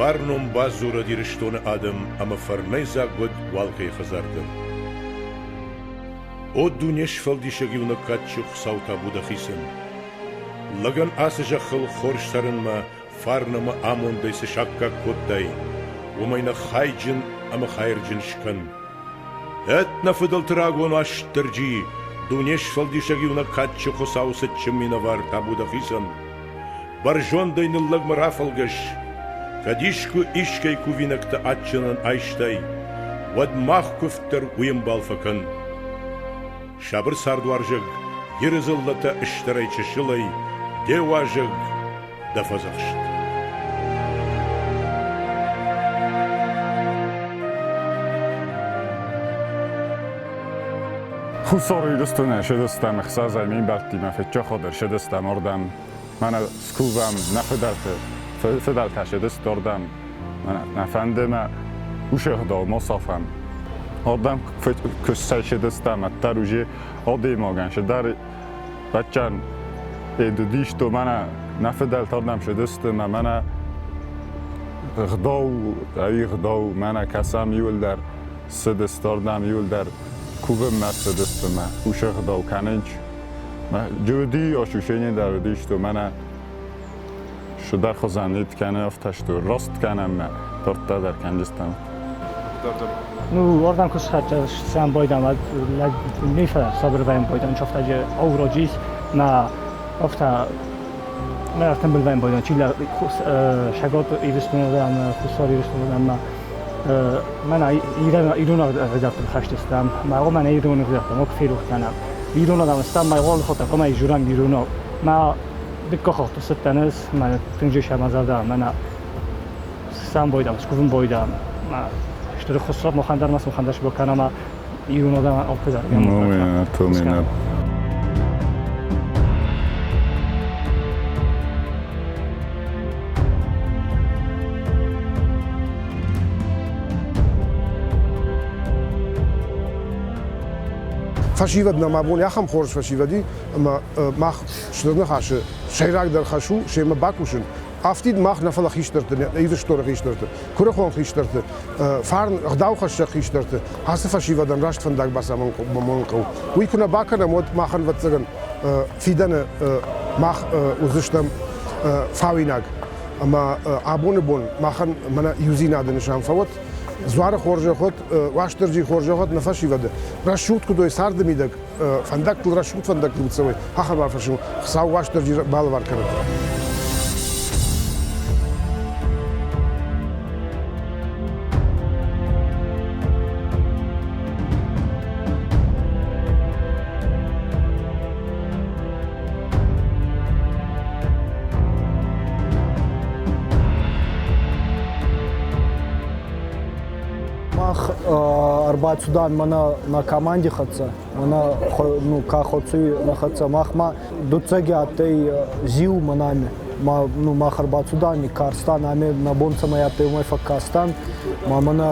Фарнон бадзурӕд Ирыстоны адӕм ӕмӕ фӕрнӕйдзаг уӕд Уалкӕйы хӕдзар дӕр. О Дунесфӕлдисӕг иунӕг кадджын Хуыцау табу дӕхицӕн! Лӕгӕн ацы зӕххыл хорз цӕрынмӕ фарн ӕмӕ амондӕй цы саккаг кодтай, уымӕй нӕ хайджын ӕмӕ хайырджын скӕн. Ӕтт, нӕ фыдӕлты рагон Уастырджи, Дунесфӕлдисӕг иунӕг кадджын Хуыцауы цытджын минӕвар табу дӕхицӕн! Бӕрзондӕй ныллӕгмӕ рафӕлгӕс, кӕд искуы искӕй кувинӕгтӕ адджынӕн айстай, уӕд мах куывд дӕр уый ӕмбал фӕкӕн. Сабыр цардуарзӕг Иры дзыллӕтӕ стырӕй-чысылӕй де уазӕг, дӕ фӕдзӕхст. Хуссар Ирыстонӕй сӕдӕстӕм ӕхсӕзӕй мембӕлттимӕ фӕччӕходӕр сӕдӕстӕм ардӕм. Мӕнӕ скувӕм нӕ фыдӕлты, фыдӕлтӕ сӕдӕсты ардӕм. Нӕ фӕнды мӕ уыцы ӕгъдау ма сафӕм. Ардӕм куы ссӕдӕстӕм, ӕддӕр уже адӕймагӕн сӕдӕр бӕччан эдудисто мӕнӕ нӕ фыдӕлтӕ ардӕм сӕдӕсты мӕ мӕнӕ гъдау, ӕви гъдау, мӕнӕ кӕсӕм иуылдӕр цыдысты ардӕм иуылдӕр кувынмӕ цыдысты мӕ уыцы ӕгъдау кӕнынч. Джуди ощущение дӕр уыди, что мӕнӕ сюда хуызӕн ит кӕны афтӕ что раст кӕнӕм мӕ торттӕ дӕр кӕнджыстӕм. Ну, ордам кусхача сам бойдам, нифа сабырваем бойдам, чофтаджы овроджис на офта Мӕ бойдон чила шагот Ирыстонадам, Хуссар Ирыстонадам мӕнӕ ирон ӕгъдӕуттыл хӕстыстӕм, ма мӕнӕ ирон ӕгъдӕуттӕм ок ферох кӕнӕм. Ирон адӕм стӕм, ма гъол хотӕ ма журам иронау. Ма дыккаг хохты цыдтӕн ӕз, мӕ тынг джесӕ мӕ зӕрдӕ, мӕнӕ сам бойдам, скувын бойдам. Ма стыр хуссар мохӕн дӕр ма сухӕн дӕр сбо кӕнӕ ма ирон адӕм алкӕдӕр. Ну, то меня. Фӕсивӕд нӕм абон ахӕм хорз фӕсивӕд и, ӕмӕ мах Стыр Ныхасы сӕйрагдӕр хӕс у семӕ бакусын. Афтид мах нӕ, фӕлӕ хистӕрты, Ирыстоны хистӕрты, куырыхон хистӕрты, фарн, ӕгъдаухӕссӕг хистӕрты ацы фӕсивӕдӕн раст фӕндаг бацамонын хъӕуы. Уый куы нӕ бакӕнӕм, уӕд махӕн, ӕвӕццӕгӕн, фидӕны мах уыдзыстӕм фауинаг. Ӕмӕ абоны бон махӕн мӕнӕ иудзинады нысан фӕуӕд, Дзуары хорзӕх уӕд, Уастырджийы хорзӕх уӕд нӕ фӕсивӕды. Рӕсугъд куыд уой царды мидӕг, фӕндӕгтыл рӕсугъд фӕндӕгтыл цӕуой, ахӕм арфӕ Хуыцау Уастырджи балӕвар кӕнӕд. Мах ӕрбацудан мӕнӕ нӕ команди хӕццӕ, мӕнӕ ну, ка хоцуй нӕ хӕццӕ. Мах ма дуццӕги адтӕй зиу мӕнӕ ма ну, мах ӕрбацудан, никкарстан, ами нӕ бон цӕмӕй адтӕй, уомӕй фӕккастан. Ма мӕнӕ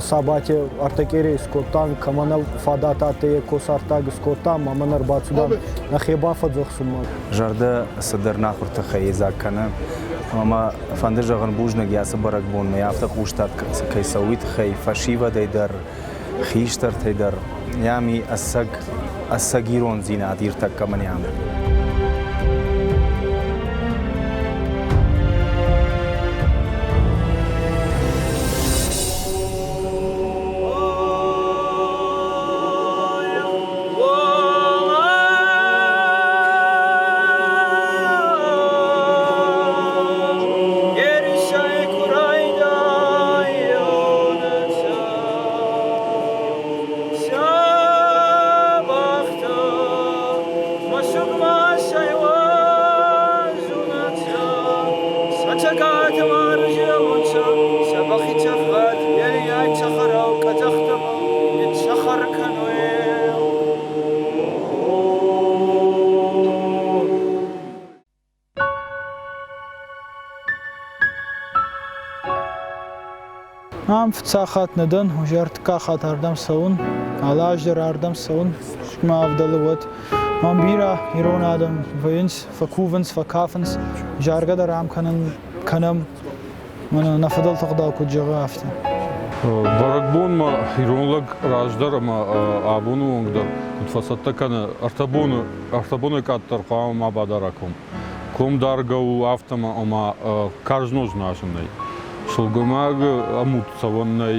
сабати ӕртӕ искодтан, кӕмӕн фадат адтӕй, е косартаг искодтан, ма мӕнӕ ӕрбацудан нӕхе бафӕдзӕхсунмӕ. Зӕрдӕ цыдӕр нахуыр тыххӕй йедзаг кӕны. Ӕмӕ мӕ фӕнды зӕгъын бузныг йӕ ацы бӕрӕгбонмӕ афтӕ хъусдард кӕй цӕуы, уый тыххӕй фӕсивӕдӕй дӕр, хистӕртӕй дӕр. Ам и ӕцӕг, ӕцӕг ирондзинад иртӕккӕ мӕн ам. Ам фыццаг хатт нӕ дӕн, уже ӕртыккаг хатт ардӕм цӕуын. Алы аз дӕр ардӕм цӕуын, мӕ ӕвдӕлы уӕд. Ам бирӕ ирон адӕм вӕййынц, фӕкувынц, фӕкафынц, заргӕ дӕр ам кӕнын кӕнӕм. Мӕнӕ нӕ фыдӕлты ӕгъдау куыд зӕгъы, афтӕ. Бӕрӕгбонмӕ ирон лӕг раздӕр ӕмӕ абоны онг дӕр куыд фӕцӕттӕ кӕны, ӕртӕ боны, ӕртӕ бонӕй къаддӕр хъуамӕ ма бадара ком. Ком даргӕ у афтӕ ӕмӕ карз нозт нуазын нӕй. Сылгоймагы ӕмуд цӕуӕн нӕй,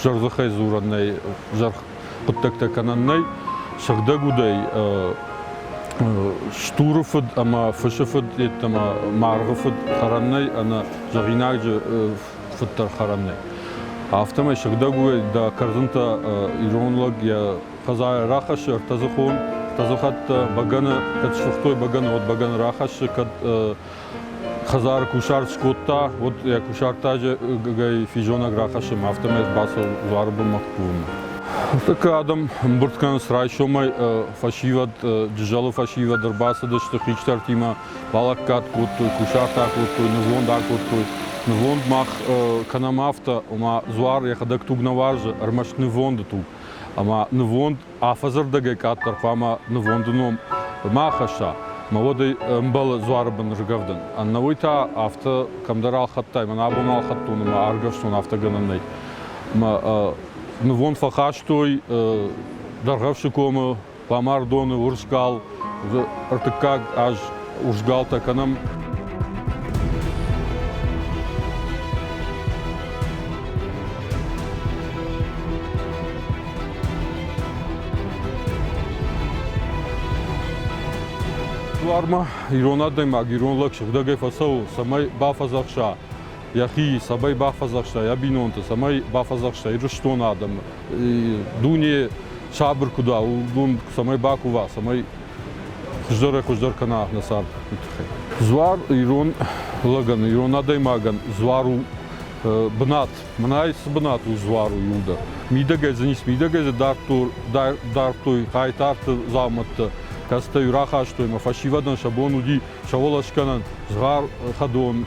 зӕрдзыхӕй дзурӕн нӕй, зӕрх хъуыддӕгтӕ кӕнӕн нӕй. Сыгъдӕг удӕй стуры фыд ӕмӕ фысы фыд йеддӕмӕ маргъы фыд хӕрӕн нӕй, ӕнӕ зӕгъинаджы фыд дӕр хӕрӕн нӕй. Афтӕмӕй сыгъдӕг удӕй дӕ кӕрдзынтӕ ирон лӕг йӕ хӕдзарӕй рахӕссы ӕртӕдзыхон, ӕртӕдзыхӕттӕ, бӕгӕны, кӕд сфыхтой бӕгӕны, уӕд бӕгӕны рахӕссы, кӕд хӕдзары кусарт скодта, уӕд йӕ кусартаджы физонӕг рахӕссы ӕмӕ афтӕмӕй бацӕуы дзуары бынмӕ кувынмӕ. Ныртӕккӕ адӕм ӕмбырд кӕнынц райсомӕй фӕсивӕд, Джызӕлы фӕсивӕд ӕрбацыдысты хистӕртимӕ, балӕггад кодтой, кусарт акодтой, нывонд акодтой. Нывонд мах кӕнӕм афтӕ, ома дзуар йӕхӕдӕг туг нӕ уарзы, ӕрмӕст нывонды туг. Ӕмӕ нывонд афӕдзӕрдӕгӕй къаддӕр хъуамӕ нывонды ном ма ахӕсса, мӕ уӕд ӕй ӕмбӕлы дзуары бын ргӕвдын. Ӕнӕуый та афтӕ кӕмдӕр ӕлхӕдтай, мӕн абон ӕлхӕдтон ӕмӕ аргӕвстон, афтӕ гӕнӕн нӕй. Мӕ нывонд фӕхастой Дӕргъӕвсы комы, Ламардоны урс гал, ӕртыккаг аз урс галтӕ кӕнӕм. Дзуармӕ ирон адӕймаг, ирон лӕг сыгъдӕгӕй фӕцӕуы, цӕмӕй бафӕдзӕхса йӕхи, цӕмӕй бафӕдзӕхса йӕ бинонты, цӕмӕй бафӕдзӕхса Ирыстоны адӕмы, дуне сабыр куыд уа, уыдон цӕмӕй бакува, цӕмӕй хуыздӕрӕй-хуыздӕр кӕна нӕ цард, уый тыххӕй. Дзуар ирон лӕгӕн, ирон адӕймагӕн дзуар у бынат. Мӕнӕй цы бынат у дзуар у иуылдӕр. Мидӕгӕй дзы ницы, мидӕгӕй дзы дардтой хъайтарты дзаумӕттӕ, кӕцытӕ-иу рахастой ӕмӕ фӕсивӕдӕн сӕ бон уыди сӕ уӕлӕ скӕнӕн згъӕр хӕдон,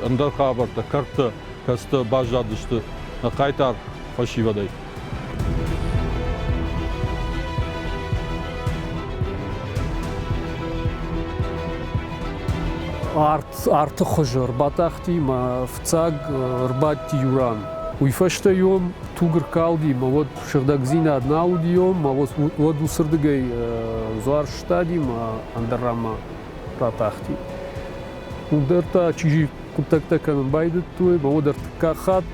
ӕндӕр хабӕрттӕ, кӕрдтӕ, кӕцытӕ баззадысты нӕ хъайтар фӕсивӕдӕй. Арт, арты хуызы ӕрбатахти мӕ фыццаг ӕрбадти иу ран. Уый фӕстӕ йом туг ӕркалди мӕ уӕд сыгъдӕгдзинад нал уыди йом, мӕ уӕд уыцырдыгӕй дзуар сыстади мӕ ӕндӕр ранмӕ ратахти. Уым дӕр та чъизи хъуыддӕгтӕ кӕнын байдыдтой, мӕ уӕд ӕртыккаг хатт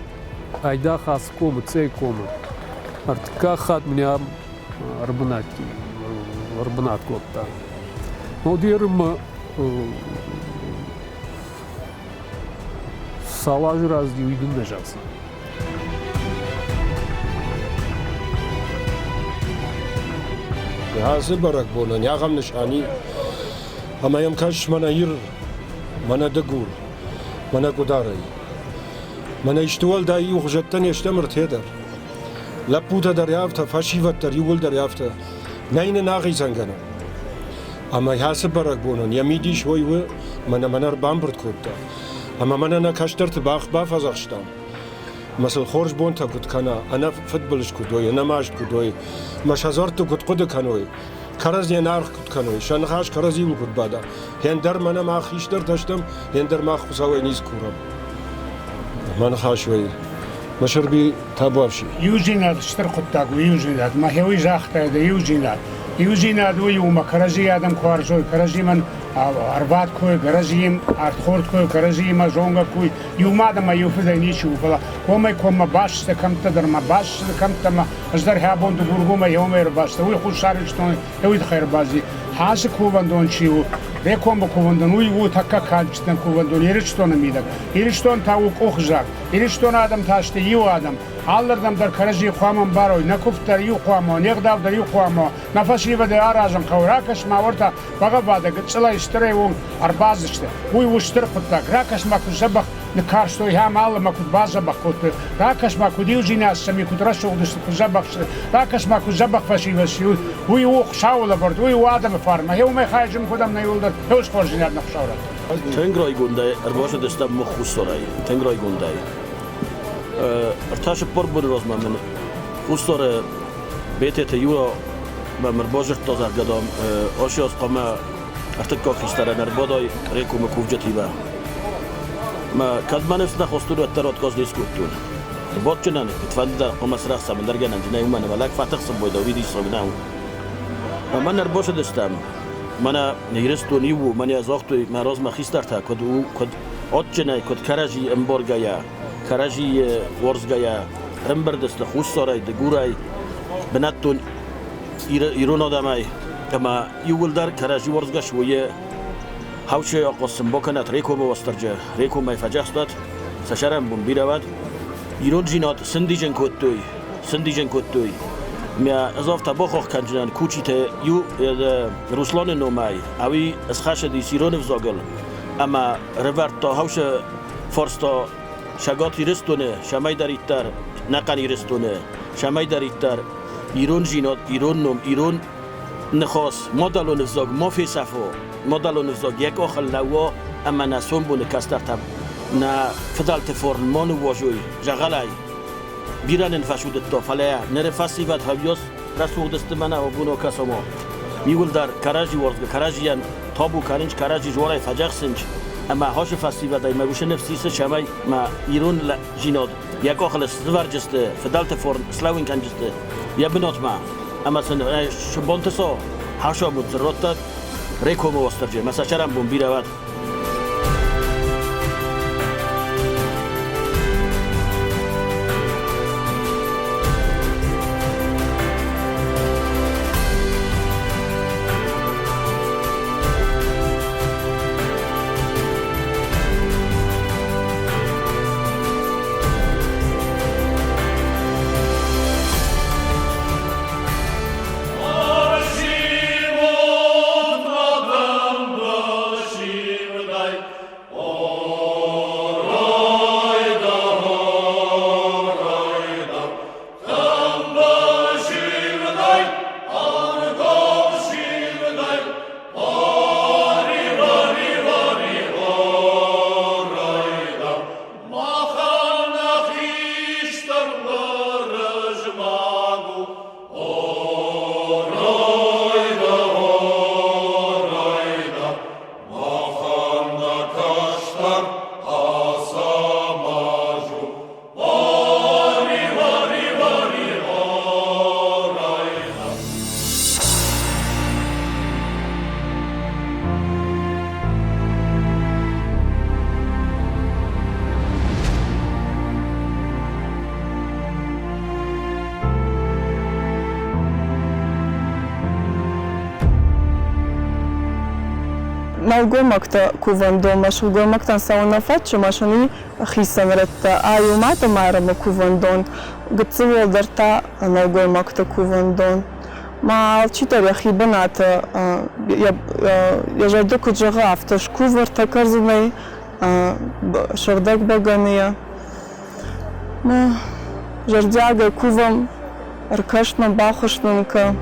айдагъ ацы комы, Цъӕйы комы. Ӕртыккаг хатт мын ам ӕрбынат кодта. Нодермӕ цал азы раздӕр, уый дын нӕ зӕгъдзынӕн. Ацы бӕрӕгбонӕн ахӕм нысан и, ӕмӕ йӕм кӕс мӕнӕ Ир, мӕнӕ Дыгур, мӕнӕ Къуыдарӕй. Мӕнӕ исты уӕлдай иугъуызӕттӕ не стӕм ӕртӕ дӕр. Лӕппутӕ дӕр афтӕ, фӕсивӕд дӕр иууылдӕр афтӕ. Нӕй нын ахицӕнгӕнӕн. Ӕмӕ ацы бӕрӕгбонӕн йӕ мидис уый у, мӕнӕ мӕнӕ ӕрбамбырд кодта. Ӕмӕ мӕнӕ нӕ кӕстӕрты бӕх бафӕдзӕхстам. Мӕ сыл хорз бонтӕ куыд кӕна, ӕнӕ фыдбылыз куыд уой, ӕнӕмаст куыд уой, мӕ сӕ дзуӕртты куыд хъуыды кӕной, кӕрӕдзийӕн аргъ куыд кӕной, сӕ ныхас кӕрӕдзиуыл куыд бада. Ӕндӕр мӕнӕ мах хистӕртӕ стӕм, ӕндӕр мах Хуыцауӕй ницы курӕм. Мӕ ныхас уый. Мысырби табуафси. Иудзинад стыр хъуыддаг у, иудзинад. Мӕхе уый загътай дӕ иудзинад. Иудзинад уый у, мӕ кӕрӕдзи адӕм куы уарзой, кӕрӕдзимӕн ӕрвад куы, кӕрӕдзийы ӕрдхорд куы, кӕрӕдзиимӕ зонгӕ куы, иумӕ адӕмӕй иу фыдӕй ничи у, фӕлӕ комӕй коммӕ баст сты кӕмттӕ дӕр ма баст сты кӕмттӕ ма ӕз дӕр абон Дыгургомӕй еумӕ ӕрбацыдтӕн, уый Хуссар Ирыстоны уый тыххӕй ӕрбацыди. Ацы кувӕндон чи у, Рекомы кувӕндон, уый у тӕккӕ кадджындӕр кувӕндон Ирыстоны мидӕг. Ирыстон та у къухзаг. Ирыстоны адӕм та сты иу адӕм. Алырдӕм дӕр кӕрӕдзийы хъуамӕ ӕмбарой, нӕ куывд дӕр иу хъуамӕ уа, не гъдау дӕр иу хъуамӕ уа, нӕ фӕсивӕды аразын хъӕуы. Ракӕс-ма уӕртӕ бӕгъӕввадӕг гыццылӕй стырӕй онг ӕрбадзысты. Уый у стыр хъуыддаг. Ракӕс-ма, куыд дзӕбӕх ныккарстой ӕмӕ алы мӕ куыд бадзӕбӕх кодтой. Ракӕс-ма, куыд иудзинад сӕм и, куыд рӕсугъд сты, куыд дзӕбӕх сты. Ракӕс-ма, куыд дзӕбӕх фӕсивӕд сты. Уый у Хуыцауы лӕвӕрд, уый у адӕмы фарн. Гъе уымӕй хайджын куыд ӕм нӕ иуылдӕр хъӕуы хорздзинад нӕ Хуыцау радта. Тынг райгондӕй ӕрбацыдыстӕм Хуссарӕй, тынг райгондӕй. Ӕртӕ-цыппар боны размӕ мын Хуссары Бететы Юра мӕм ӕрбадзырдта, зӕгъгӕ, дам, ацы аз хъуамӕ ӕртыккаг хистӕрӕн ӕрбадай Рекомы кувджытимӕ. Ма кӕд мӕ ныфс нӕ хостон, уӕддӕр отказ не скодтон. Бодджынӕн, куыдфӕнды дӕр хъуамӕ срӕхсӕм, ӕндӕр гӕнӕн нӕй, уымӕн ӕмӕ лӕг фӕтыхсын бой дӕу видисхъыг нӕу. Ӕмӕ ӕрбосыдыстӕм. Мӕнӕ Ирыстон иу у, мӕнӕ загътой мӕ размӕ хистӕртӕ, куыд у, куыд адджынӕй, куыд кӕрӕдзи ӕмбаргӕйӕ, кӕрӕдзийы уарзгӕйӕ ӕрӕмбырд сты Хуссарӕй, Дыгурӕй, бынӕттон ирон адӕмӕй ӕмӕ иууылдӕр кӕрӕдзи уарзгӕ суы Хаусе ахъуыссын бакӕнӕт Рекомы Уастырджы, Рекомӕй фӕдзӕхстат, сӕ сӕрӕнбон бирӕ уӕд. Ирондзинад сындиджын кодтой, сындиджын кодтой. Мӕ ӕз афтӕ бахахх кӕндзынӕн Кучиты иу Русланы номӕй, ӕви схӕцыдис ирон ӕвзагыл ӕмӕ рывӕрдта Хаусы фарста Цӕгат Ирыстоны, цӕмӕйдӕриддӕр нӕхъӕн Ирыстоны, цӕмӕйдӕриддӕр ирондзинад, ирон ном, ирон ныхас, мадӕлон ӕвзаг ма фесӕфо, мадӕлон ӕвзаг йӕ къахыл лӕууа ӕмӕ нӕ сомбоны кӕстӕртӕ нӕ фыдӕлты фарн ма ныууадзой дзӕгъӕлӕй. Бирӕ нын фӕцудыдта, фӕлӕ ныры фӕсивӕд хӕвйос рӕсугъд сты мӕнӕ абоны кӕсомо. Иуылдӕр кӕрӕдзи уарзгӕ, кӕрӕдзийӕн табу кӕнынц, кӕрӕдзи зуарӕй фӕдзӕхсынц ӕмӕ хасы фӕсивӕдӕй мӕ уыцы ныфс исы, цӕмӕй мӕ ирон лӕгдзинад йӕ къахыл сывӕрджысты, фыдӕлты фарн слӕууын кӕнджысты йӕ бынатмӕ ӕмӕ сын цы бонты сӕ хӕсамонд цы радтат, Рекомы Уастырджи, мӕ сӕ цӕрӕнбон бирӕ уӕд. Нӕлгоймӕгтӕ кувӕндонмӕ сылгоймӕгтӕн цӕуын нӕ фӕтчы, ӕмӕ сын и хицӕн рӕттӕ. Ай у Мады Майрӕмы кувӕндон, гыццыл уӕлдӕр та нӕлгоймӕгты кувӕндон. Ма алчидӕр йӕхи бынаты йӕ зӕрдӕ куыд зӕгъы, афтӕ скувы ӕртӕ кӕрдзынӕй, сыгъдӕг бӕгӕныйӕ. Зӕрдиагӕй кувӕм, ӕркӕс нӕм, баххуыс нын кӕ.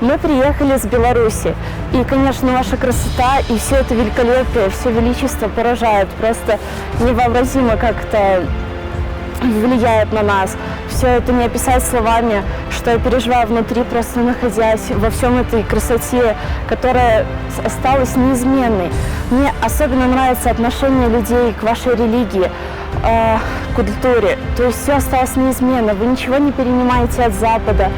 Мы приехали с Беларуси. И, конечно, ваша красота и все это великолепие, все величество поражает. Просто невообразимо, как это влияет на нас. Все это не описать словами, что я переживаю внутри, просто находясь во всем этой красоте, которая осталась неизменной. Мне особенно нравится отношение людей к вашей религии, к культуре. То есть все осталось неизменно, вы ничего не перенимаете от Запада.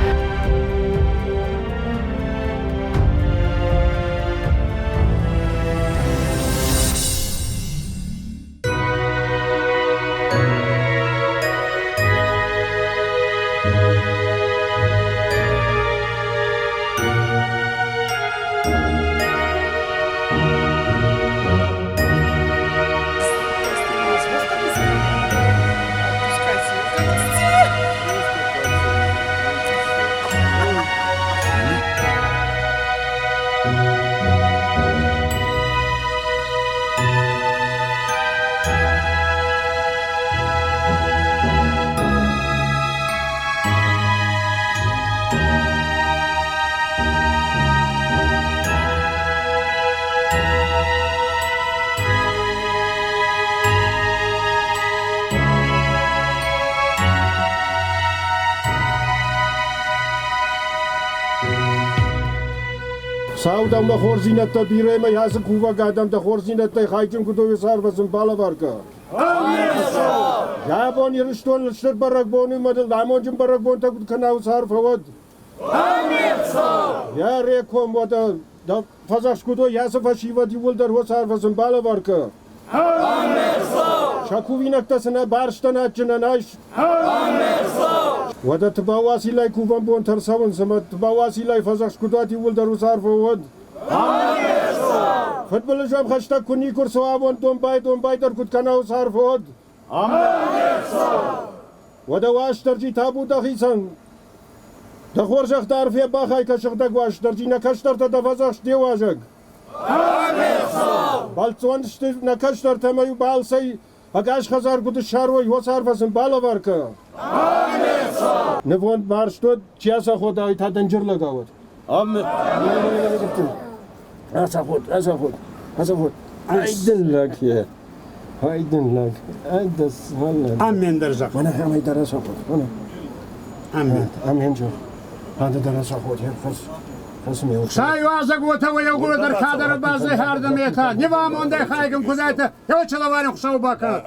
Хуыцау дӕумӕ хорздзинӕдтӕ бирӕ ӕмӕ ацы кувӕг адӕм дӕ хорздзинӕдтӕй хайджын куыд уой, царвӕ сын балӕвар кӕ. Йӕ бон Ирыстоны стыр бӕрӕгбон у ӕмӕ дыл амонджын бӕрӕгбонтӕ куыд кӕна, уыцы арфӕ уӕд. Йӕ реком уӕдӕ дӕ фӕдзӕхст куыд уой, ацы фӕсивӕд иууылдӕр уӕ царвӕ сын балӕвар кӕ. Сӕ кувинӕгтӕ сын барстӕн адджынӕн айс. Уӕдӕ Тыбауацилӕй кувӕн бонтӕ ӕрцӕуынц ӕмӕ Тыбауацилӕй фӕдзӕхст куыд уат, иууылдӕр уыцы арфӕ уӕд. Фыдбылыз ӕм хӕстӕг куы никуы рцӕуа, абон домбай домбайдӕр куыд кӕна, уыцы арфӕ уӕд. Уӕдӕ Уастырджи табу дӕхицӕн. Дӕ хорзӕх дӕ арфӕ бахай кӕ сыгъдӕг Уастырджи, нӕ кӕстӕртӕ дӕ фӕдзӕхст де уазӕг. Бӕлццон сты нӕ кӕстӕртӕ ӕмӕ-иу балцӕй ӕгас хӕдзар куыд ссарой, уыцы арфӕ сын балӕвар кӕ. Нывонд марст уӕд, чи ацахода, уый та дынджыр лӕгауӕд. Ацаход, ацаход, ацаход. Айдын лӕг, е. Айдын лӕг. Айдас лӕг. Амен дӕр зӕгъ. Мӕнӕ амӕй дӕр ацаход. Мӕнӕ. Амен. Амен зӕгъ. Ады дӕр ацаход. Хӕс. Сай уазӕг уотӕ уӕ еугурдӕр кадӕр баззай хӕрдӕметӕ, нивамондӕй хайгин кудайтӕ, еу челавари Хуцау бакӕнӕд.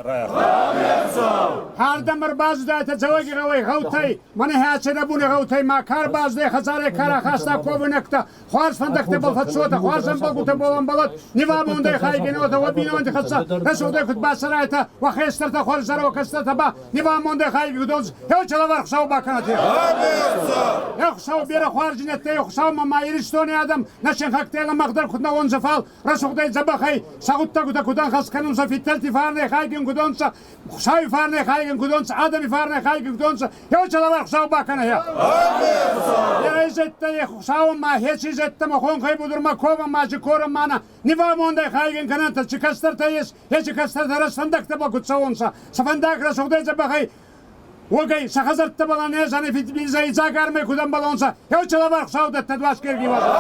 Хӕрдӕм ӕрбацудайтӕ Дзӕуӕгигъӕуӕй гъӕутӕй, мӕнӕ хӕцӕрӕбуни гъӕутӕй ма ка рбаздӕй хӕдзарӕй ка рахаста ковинӕгтӕ, хуарз фӕндӕгтӕбӕл фӕццотӕ, хуарз ӕмбалгутӕбӕл ӕмбӕлӕд, нивамондӕй хайгин уотӕ уӕ бийнонти хӕццӕ рӕсугъдӕй куд бацӕрайтӕ, уӕ хестӕртӕ хуӕрзӕрӕ, уӕ кӕстӕртӕ ба нивамондӕй хайгин куд Еу челавар Хуцау бакӕнӕд. Е Хуцау берӕ хуарзинӕдтӕй Хуцаумӕ ма Иристони адӕм нӕ синхӕгтӕй лӕмӕгъдӕр куд нӕ уонцӕ, фал рӕсугъдӕй дзӕбӕхӕй сӕ гъуддӕгутӕ куд ӕнхӕст кӕнунцӕ, фидтӕлти фарнӕй хайгин куд онцӕ, Хуцауи фарнӕй хайгин куд онцӕ, адӕми фарнӕй хайгин куд онцӕ, еу челавар Хуцау бакӕнӕ. Е изӕдтӕ Хуцаумӕ ма хеци изӕдтӕмӕ хонхӕй будурмӕ ковӕн ма корӕн ма нӕ нивамондӕй хайгин кӕнӕнтӕ, ци кӕстӕртӕ ес, еци кӕстӕртӕ рӕстфӕндӕгтӕбӕл куд цӕуонцӕ, сӕ фӕндаг рӕсугъдӕй дзӕбӕхӕй уогӕй сӕ хӕдзӕрттӕбӕл ӕнӕзани фидбилизӕй идзаг армӕй куд ӕмбӕлонцӕ, еу челавар Хуцау дӕттӕд Уасгерги уазӕг.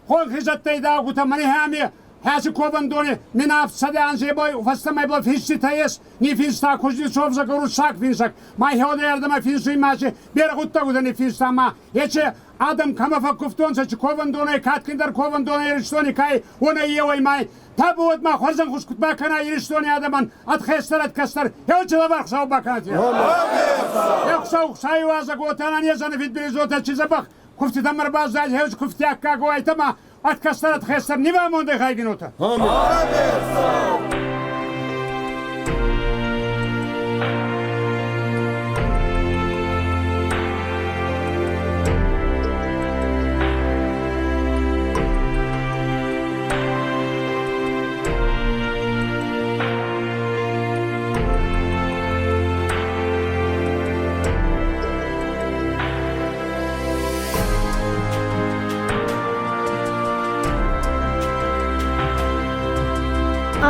Хонхи зӕдтӕй даугутӕ мӕни хӕси ковӕндони мин 700 анзебой фӕстӕмӕ бо финститӕ ес, ниффинста Кузнецов уруссаг финсӕг, ма хеуӕдӕй ардӕмӕ финсуй ма си берӕ гъуддӕгутӕ ниффинста ма ечи адӕм кӕмӕ фӕккувтонцӕ, чи ковӕндонӕй кадгиндӕр ковӕндонӕ Иристони ка ӕй, уонӕй еуей май Табу уӕд ма хуӕрзӕнхус куд бакӕна Иристони адӕмӕн, ӕд хестӕр, ӕд кӕстӕр, еу челавар Хуцау бакӕнӕд. Е Хуцау Хуцауи уазӕг уотӕ ӕнӕнезӕн фидбилиз уотӕ чи дзӕбӕх куфтитӕмӕ ӕрбаззайд, хеуз куфти аккаг уайтӕ ма ӕд кӕстӕр, ӕд хестӕр нивамондӕй хайгин уотӕ.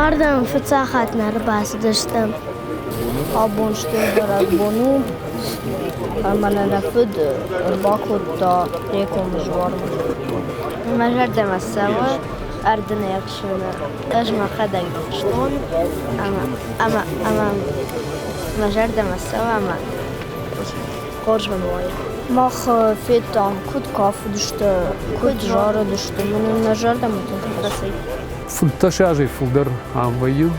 Ардӕм фыццаг хатт нӕ ӕрбацыдыстӕм. Абон стыр бӕрӕгбон у, ӕмӕ нӕ нӕ фыд ӕрбакодта Рекомы дзуармӕ. Мӕ зӕрдӕмӕ цӕуы ӕрдынӕй ӕхсыны. Ӕз мӕхӕдӕг ӕхстон ӕмӕ, ӕмӕ, ӕмӕ мӕ зӕрдӕмӕ цӕуы ӕмӕ хорз мын уайы. Мах федтам, куыд кафыдысты, куыд зарыдысты, мӕнӕн мӕ зӕрдӕмӕ тынг фӕцыд. 15 азӕй фылдӕр ам вӕййын.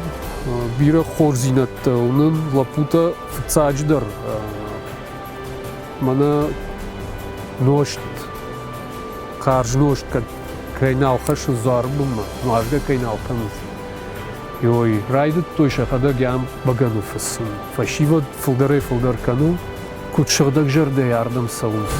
Бирӕ хорздзинӕдтӕ уынын. Лӕппутӕ фыццаджыдӕр мӕнӕ нозт, карз нозт кӕд кӕй нал хӕссынц дзуары бынмӕ, нуазгӕ кӕй нал кӕнынц. Ой, райдыдтой сӕхӕдӕг ам бӕгӕны фыцын. Фӕсивӕд фылдӕрӕй-фылдӕр кӕны, куыд сыгъдӕгзӕрдӕйӕ ардӕм цӕуынц.